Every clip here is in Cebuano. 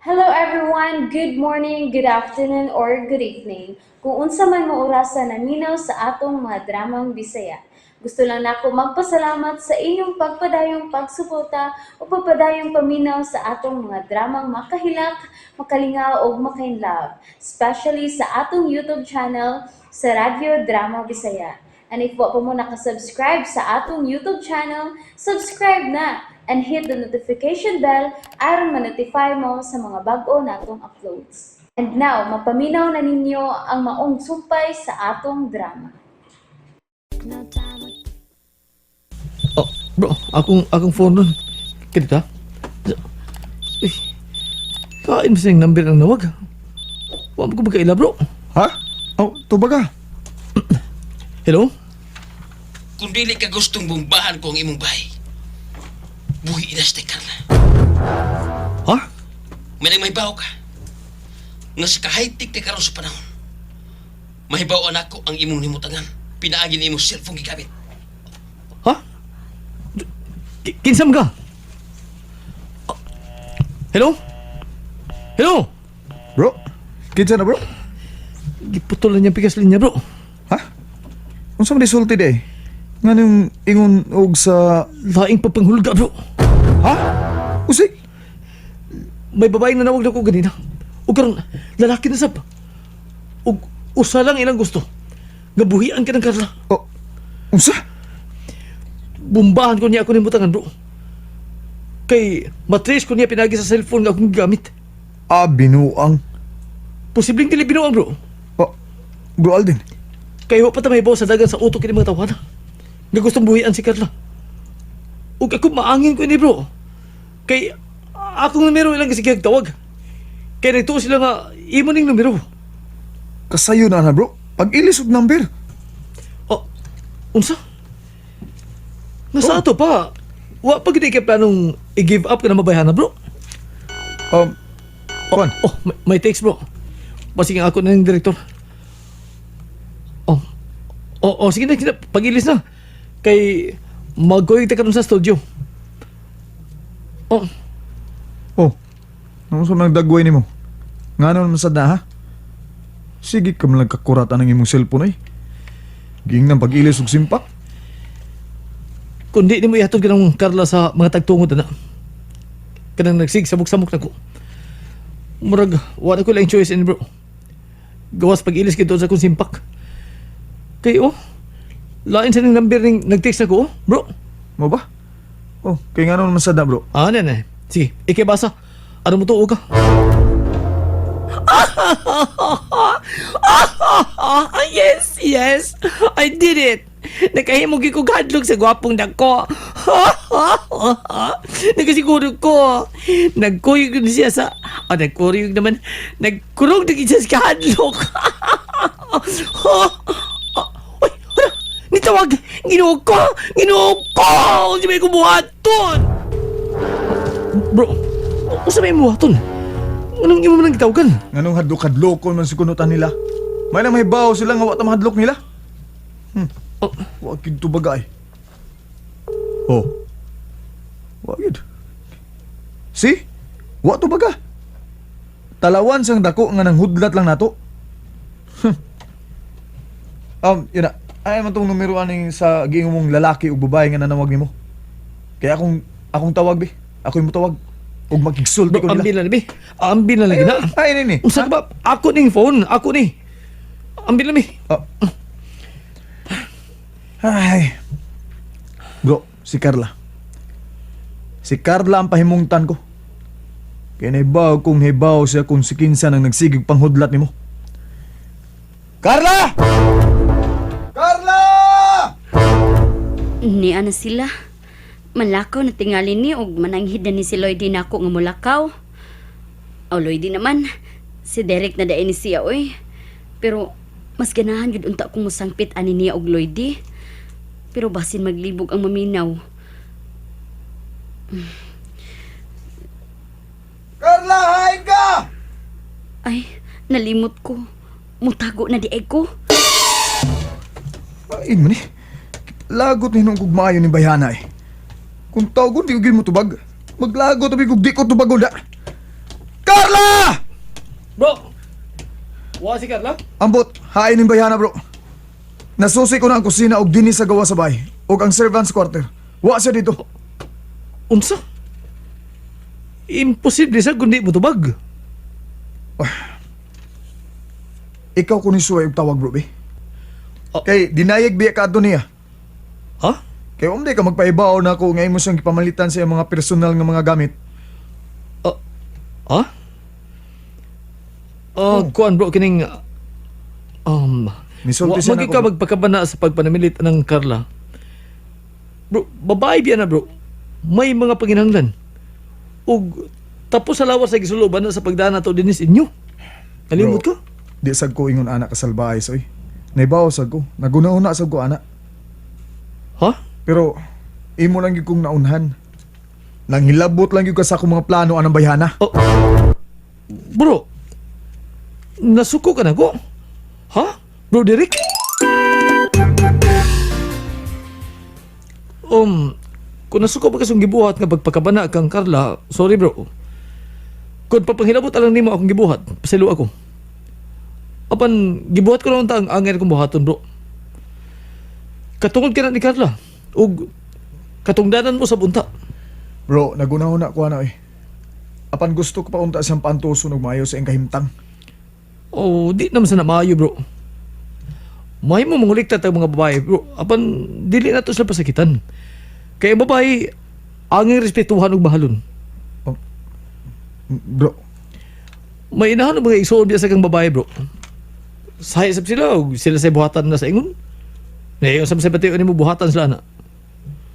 Hello everyone! Good morning, good afternoon, or good evening. Kung unsa man mo orasa naminaw sa atong mga dramang Bisaya. Gusto lang nako magpasalamat sa inyong pagpadayong pagsuporta o pagpadayong paminaw sa atong mga dramang makahilak, makalingaw ug makainlove, especially sa atong YouTube channel sa Radyo Drama Bisaya. And if wa pa mo nakasubscribe sa atong YouTube channel, subscribe na and hit the notification bell aron ma-notify mo sa mga bag-o natong uploads. And now, mapaminaw na ninyo ang maong sumpay sa atong drama. Oh, bro, akong phone ron. Kaya Uy, kain mo siyang number ang nawag. Wa mo ko magkaila, bro. Ha? Oh, tubaga. Hello? Kung dili ka gustong bumbahan ko ang imong bahay, buhi ina si Carla. Ha? May nang mahibaw ka. Nga sa kahigh-tech na karon sa panahon, mahibaw ako ang imong nimutangan. Pinaagi ni imong cellphone gigamit. Ha? Kinsam ka? Ah, hello? Hello? Bro, kinsa na, bro? Giputol na niyang pikas linya, bro. Ha? Unsa man sulti day? Nganong ingon og sa Laing papanghulga, bro. Ha? Usi? May babae na nawag na ko ganina. O karon lalaki na sab. Og usa lang ilang gusto. Nga buhian ka ng Carla. Oh, unsa? Bumbahan ko niya ako ng butangan, bro. Kay matrace ko niya pinagi sa cellphone nga akong gamit. Ah, binuang. Posibleng dili binuang, bro. Oh, bro Alden. Kay wa pa ta mahibaw sa dagan sa utok kini mga tawhana. Nga gustong buhian si Carla. Ug ako maangin ko ini, bro. Kay akong numero ilang gisigag tawag. Kay nagtuo sila nga imo ning numero. Kasayo na na, bro. Pag ilis og number. Oh, unsa? Nasa ato pa. Wa pa gid kay planong i-give up ka na mabayhana, bro. Kuan. Oh, may text, bro. Basig ang ako na yung direktor. Oh. Oh, sige na, sige na. Pag-ilis na. Kay mag-going ta karon sa studio. Oh, Oh. Unsa man nagdagway nimo? Ngano naman sad na, ha? Sige ka man nagkakurata ng imong cellphone ay. Giingnan pag-ilis og simpak. Kundi nimo ihatod kanang Carla sa mga tagtungod na. Kanang nagsig samok-samok na ko. Murag wala ko lang choice ini, bro. Gawas pag-ilis kito sa akong simpak. Kay oh, lain sa ning number ning nag-text ako, oh, bro. Mo ba? Oh, kay ngano naman sad na, bro? Ah, ne, ne. Sige, ikay basa. Ano mo to, ka? Yes, yes. I did it. Nakahimo gyud ko gadlok sa gwapong dako. Nakasiguro ko. Nagkuyog na siya sa... Ah, nagkuyog naman. Nagkurog na siya sa kahadlok. Uy, ano? Nitawag! Ginoo ko! Ginoo ko! Di may kumuhaton! Bro, unsa may muhaton? Anong imo man ang gitawagan? Nganong hadlok-hadlokon man si kunutan nila? May nang mahibaw sila nga wa ta mahadlok nila. Oh, Wa gyud tubaga ay. Oh. Wa gyud. See? Wa tubaga. Talawan sang dako nga nang hudlat lang nato. Yun na. Ay man tong numero aning sa giingon mong lalaki ug babae nga nanawag nimo. Kaya akong tawag be. Ako yung tawag ug makigsulti Bro, ko nila. ambil na be. Ambil na lagi na. Ay, nini. Unsa ka ba? Ako ning phone, ako ni. Ambil na mi. Oh. Ay. Bro, si Carla. Si Carla ang pahimungtan ko. Kaya nahibaw kung hibaw siya kung si Kinsa nang nagsigig panghudlat nimo. Carla! Carla! Ni ana sila. Malakaw na tingali ni og mananghid na ni si Lloydie nako nga mulakaw. O Lloydie naman, si Derek na dain ni siya oy. Pero mas ganahan jud unta kong musangpit ani niya og Lloydie. Pero basin maglibog ang maminaw. Carla, hain ka! Ay, nalimot ko. Mutago na di ay ko. Ay, man eh. Lagot ni nung kugmayo ni Bayana eh. Kung tawgon, di ko mo tubag. Maglagot, tabi kung di ko tubag da. Carla! Bro! Wa si Carla? Ambot, hain ning bayhana bro. Nasusi ko na ang kusina og dinhi sa gawa sa bahay ug ang servants quarter. Wa siya dito. Unsa? Imposible sa kundi mo tubag. Ikaw ko ni suway og tawag bro be. Oh. Kay dinayag biya ka adto niya. Ha? Kay umday ka magpaibaw na ako nga imo siyang gipamalitan sa iyang mga personal nga mga gamit. Ha? Ah, kuan bro kining Nisulti wa siya magi nako, ka bro. magpakabana sa pagpanamilit ng Carla. Bro, babae biya na bro. May mga panginahanglan. Ug tapos sa lawas sa gisuloban na sa pagdaan nato dinis inyo. Nalimot Bro, ka? Di sad ko ingon ana ka salbahe soy. Naibaw sad ko. Naguna-una sad ko ana. Ha? Pero imo lang gyud kong naunhan. Nanghilabot lang gyud ka sa akong mga plano anang bayhana. Oh. Bro, nasuko ka na ko? Ha? Bro, Derek? Kung nasuko pa kasong gibuhat nga pagpakabana kang Carla, sorry bro. Kung papanghilabot alang nimo akong gibuhat, pasaylo ako. Apan gibuhat ko lang ta ang angay kong buhaton bro. Katungod ka na ni Carla, ug katungdanan mo sa bunta. Bro, naguna-una ko ana eh. Apan gusto ko pa unta siyang paantuson og maayo sa iyang kahimtang. Oh, di naman sana maayo, bro. May mo mangulikta tag mga babae, bro. Apan dili na to sila pasakitan. Kaya ang babae ang respetuhan ug mahalon. Bro, May inahan og mga igsuon biya sa kang babae, bro. Sahi sab sila og sila sa buhatan na sa ingon. Nayon sab sa batiyon nimo buhatan sila na.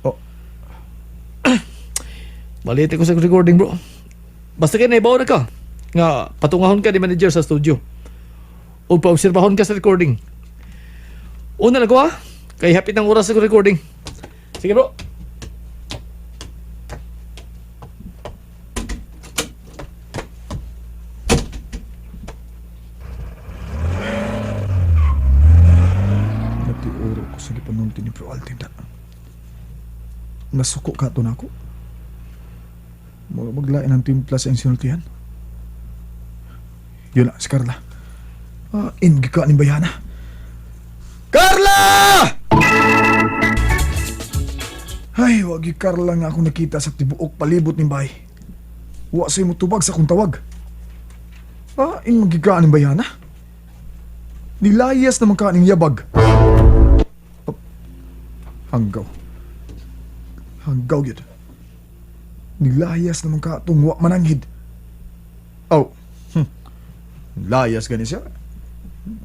Oh. Malit ko sa recording, bro. Basta kay naibaw na ka nga patungahon ka ni manager sa studio. O paobserbahon ka sa recording. Una lang ko ha. Kay hapit ng oras sa recording. Sige bro. Natiuro ko sa gipanulti ni Bro Altin da. Nasuko ka to nako. Mura maglain ang timpla sa iyang sinultihan. Yun na, si Carla. Ah, ingi ka ni Bayana. Carla! Ay, wag yung Carla nga ako nakita sa tibuok palibot ni Bay. Wa sa'yo mo tubag sa akong tawag. Ah, in magikaan ni Bayana. Nilayas naman ka ning yabag. Hanggaw. Hanggaw yun. Nilayas naman ka itong wa mananghid. Oh. Layas gani siya.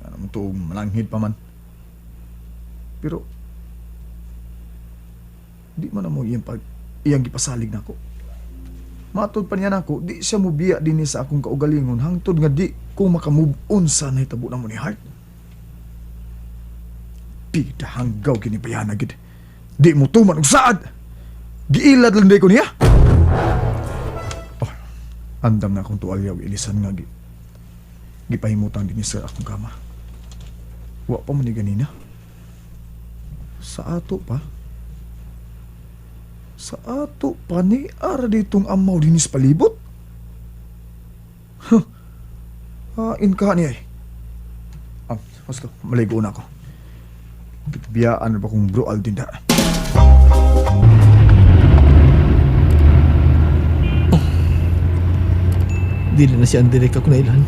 Ano mo to mananghid pa man. Pero di man mo iyang pag iyang gipasalig nako. Matod pa niya nako, di siya mubiya dinhi sa akong kaugalingon hangtod nga di ko makamove on sa nahitabo namo ni Hart. Pida hanggaw kini bayana gid. Di mo tuman og saad. Giilad lang day ko niya. Oh, andam na akong tuwalya og ilisan nga gi. Gipahimutan dinhi sa akong kama. Wa pa man ni ganina. Sa ato pa. Sa ato pa ni ara ditong amaw dinhi sa palibot. Huh. Hain ka niya eh. Ah, husto, maligo na ako. Biyaan na ba kung bro Aldin da? Dili na siya ang direk ako nailhan.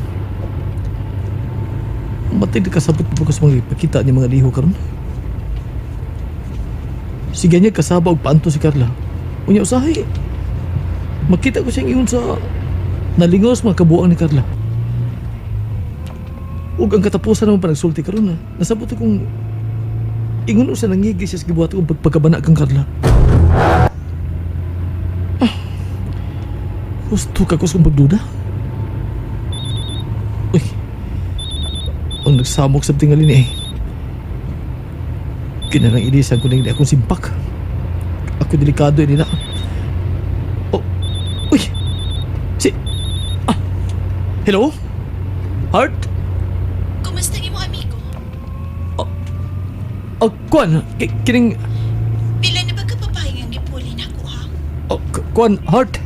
Matay di kasabot pa ko sa mga ipakita niya mga liho karon. Sige niya kasaba og paanto si Carla. Unya usahay. Makita ko siyang ingon sa nalingos mga kabuang ni Carla. Ug ang katapusan naman pa nagsulti karon na. Nasabot akong ingon usa nangigi siya sa gibuhat kong pagpagkabana kang Carla. Ah, husto ka ko sa kong pagduda. Uy. Ang nagsamok sa tingali ni eh. Kinarang ilisan ko na hindi akong simpak. Ako delikado eh nila. Oh. Uy. Si. Ah. Hello? Heart? Kumusta imo amigo? Oh, kuan. Kining. Pila na ba ka papahinga ni Pauline ako ha? Oh, kuan. Heart.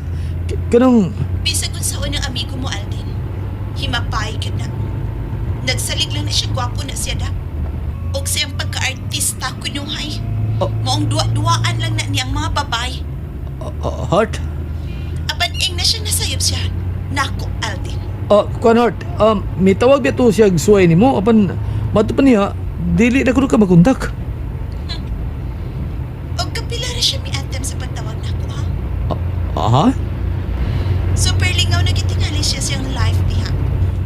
Kanang. Bisag unsaon ang amigo mo nimo, Alden. Himapay gyud na. Nagsalig lang na siya, gwapo na siya da. Og siyang pagka-artista kunuhay. Oh. Maong duwa-duwaan lang na niyang mga babay. Heart? Apan ing na siya nasayop siya. Nako, Alden. Kuan Heart, may tawag ba to siya suway nimo apan mato pa niya dili na kuno ka makontak. Og kapila ra siya mi-attempt sa pagtawag nako, ha? Aha? Super lingaw na gitingali siya siyang life diha.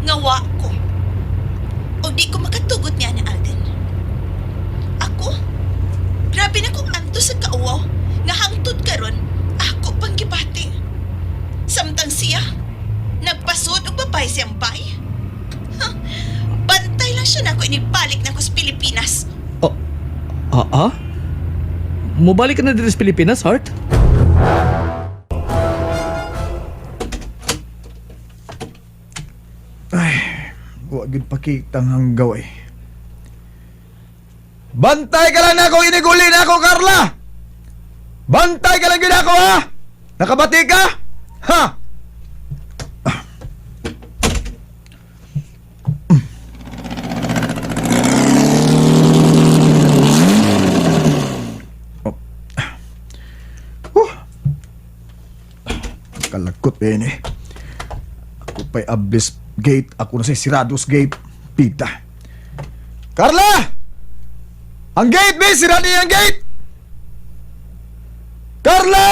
Ngawa ko. O di ko makatugot niya ni Alden. Ako? Grabe na kong anto sa kauwaw. Nga hangtod karon, ako pang gibati. Samtang siya, nagpasod og babay siyang bay. Ha, bantay lang siya nako inibalik nako sa Pilipinas. Oh, ah, ah? Mubalik ka na dito sa Pilipinas, Heart? Ay, wa gyud pakitang hanggaw eh. Bantay ka lang nako iniguli na ako, Carla! Bantay ka lang gyud ako, ha? Nakabati ka? Ha? Oh. Huh. Kalagkot eh ni. Ako pa'y ablis gate. Ako na sa Sirados gate. Pita. Carla! Ang gate, be! Sirado niya ang gate! Carla!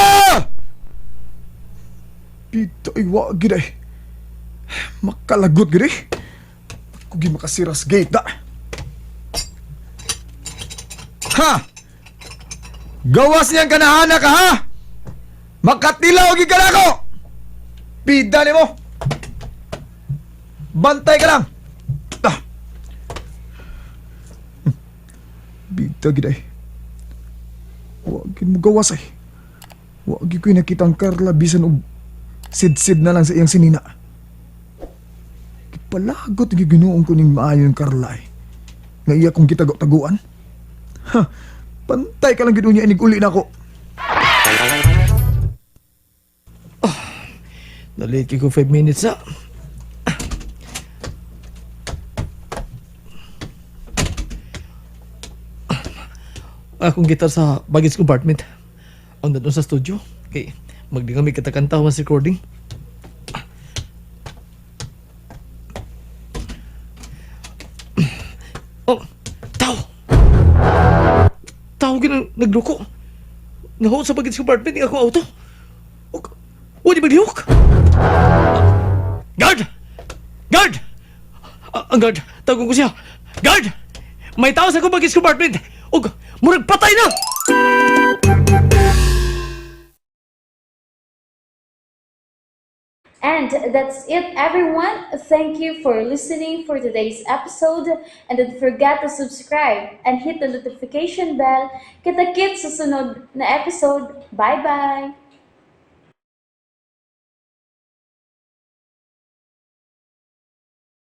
Pita, ay wa gid ay. Makalagot gid eh. Ako gid makasiras gate da. Ha! Gawas niyang kanahana ka ha! Makatilaw gid ka nako! Pida nimo! Bantay ka lang! Ah. Bida gid ay. Wa gid mo gawas ay. Wa gid ko'y nakita ang Carla bisan og sid-sid na lang sa iyang sinina. Gipalagot gid ginoong ko ning maayo ng Carla ay. Nga iya kong gitago-taguan. Ha, pantay ka lang gid unya inig uli nako. Nalate ko 5 minutes na. Akong gitar sa baggage compartment. Ang doon sa studio. Kay magdi kami katakanta mas recording. Oh, tao. Tao ginang nagluko. Nahuot sa baggage compartment ng akong auto. Og, wa di maglihok. Guard! Guard! Ang guard, tawagan ko siya. Guard! May tao sa akong baggage compartment. Og, murag patay na! And that's it, everyone. Thank you for listening for today's episode. And don't forget to subscribe and hit the notification bell. Kita-kits sa sunod na episode. Bye-bye!